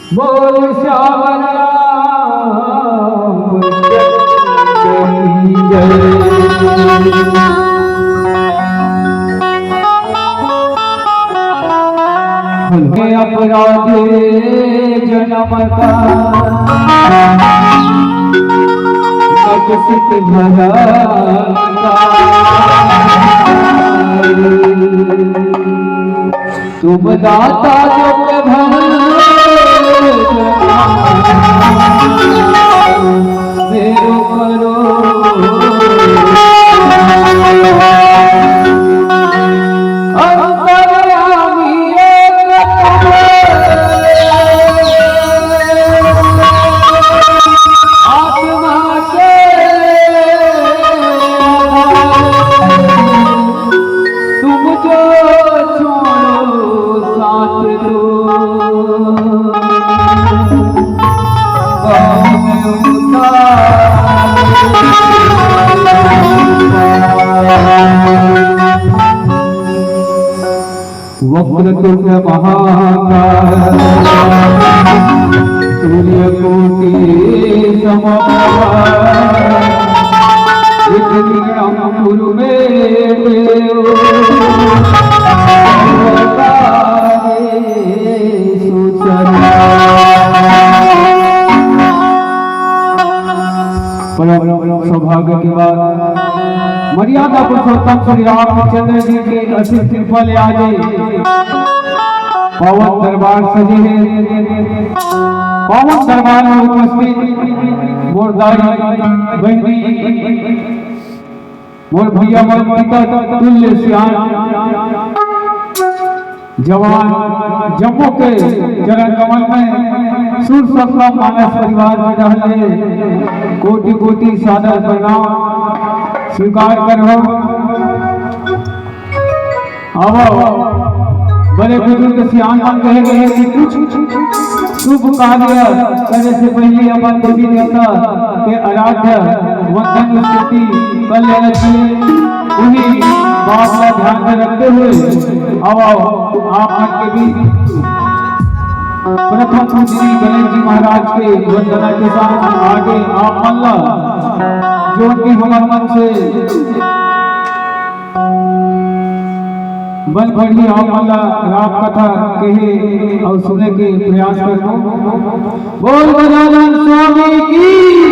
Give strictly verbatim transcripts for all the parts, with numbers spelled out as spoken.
बोल श्याम राम जय। हे अपराधी जन्म का, सकसित भरम का। तुम दाता जो प्रभु मेरो करो। अंतर्यामी एक तुम आत्मा के तुम जो छोड़ो साथ दो। वक्रतुंड महाकाय सूर्यकोटि समप्रभा निर्विघ्नं कुरु मे देव सर्वकार्येषु सर्वदा। परम सौभाग्य के बात, मर्यादा पुरुषोत्तम श्री रामचंद्र जी के असीस कृपा ले आज पावन दरबार सजे हे। पावन दरबार में उपस्थित मोर दाई बहिनी, मोर भैया मन, पिता तुल्य सियान जवान जम्मो के चरण कमल में सुर सत्ता मानस परिवार के डहर ले कोटि कोटि सादर प्रणाम स्वीकार करहूं। अब बड़े बुजुर्ग सियान मन कहे गए कि कुछ शुभ कार्य करे से पहले अपन देवी देवता के आराध्य वंदन स्तुति कर लेना चाहिए। उन्हीं बात का ध्यान में रखते हुए अब आप मन के बीच प्रथम पूजनीय गणेश जी महाराज के वंदना के साथ आगे आप मन ला जो कि हमारे मन से बन पड़ही, आप मन ला राम कथा कहे अउ सुने के प्रयास करबो। बोल गजानन स्वामी की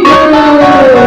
जय।